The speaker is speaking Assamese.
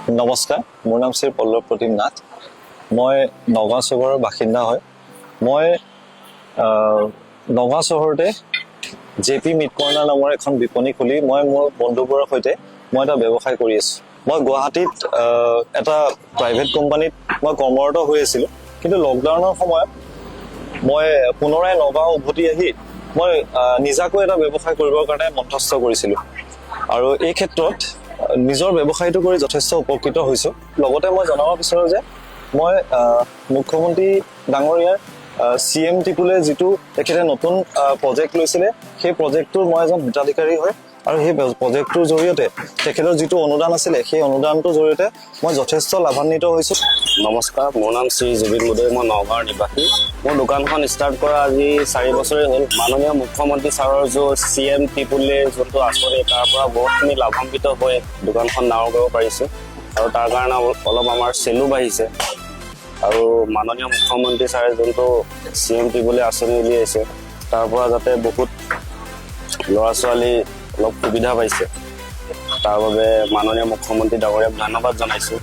নমস্কাৰ, মোৰ নাম শ্ৰী পল্লৱ প্ৰতিম নাথ। মই নগাঁও চহৰৰ বাসিন্দা হয়। মই নগাঁও চহৰতে জে পি মিট কৰ্ণাৰ নামৰ এখন বিপণী খুলি মই মোৰ বন্ধুবোৰৰ সৈতে মই এটা ব্যৱসায় কৰি আছোঁ। মই গুৱাহাটীত এটা প্ৰাইভেট কোম্পানীত মই কৰ্মৰত হৈ আছিলোঁ। কিন্তু লকডাউনৰ সময়ত মই পুনৰাই নগাঁও উভতি আহি মই নিজাকৈ এটা ব্যৱসায় কৰিবৰ কাৰণে মনস্থ কৰিছিলোঁ আৰু এই ক্ষেত্ৰত নিজৰ ব্যৱসায়টো কৰি যথেষ্ট উপকৃত হৈছোঁ। লগতে মই জনাব বিচাৰোঁ যে মই মুখ্যমন্ত্ৰী ডাঙৰীয়াৰ চি এম টিপুলে যিটো তেখেতে নতুন প্ৰজেক্ট লৈছিলে, সেই প্ৰজেক্টটোৰ মই এজন হিতাধিকাৰী হয় আৰু সেই প্ৰজেক্টটোৰ জৰিয়তে তেখেতৰ যিটো অনুদান আছিলে, সেই অনুদানটোৰ জৰিয়তে মই যথেষ্ট লাভান্বিত হৈছোঁ। নমস্কাৰ, মোৰ নাম শ্ৰী জুবিন মুদৈ। মই নগাঁৱৰ নিবাসী। মোৰ দোকানখন ষ্টাৰ্ট কৰা আজি 4 বছৰেই হ'ল। মাননীয় মুখ্যমন্ত্ৰী ছাৰৰ ਜੋ চি এম ত্ৰিপুলে যোনটো আঁচনি, তাৰ পৰা বহুতখিনি লাভান্বিত হৈ দোকানখন ডাঙৰ কৰিব পাৰিছোঁ আৰু তাৰ কাৰণে অলপ আমাৰ চেলো বাঢ়িছে। আৰু মাননীয় মুখ্যমন্ত্ৰী ছাৰে যোনটো চি এম ত্ৰিপুলে আঁচনি উলিয়াইছে, তাৰ পৰা যাতে বহুত ল'ৰা ছোৱালী অলপ সুবিধা পাইছে, তাৰ বাবে মাননীয় মুখ্যমন্ত্ৰী ডাঙৰীয়াক ধন্যবাদ জনাইছোঁ।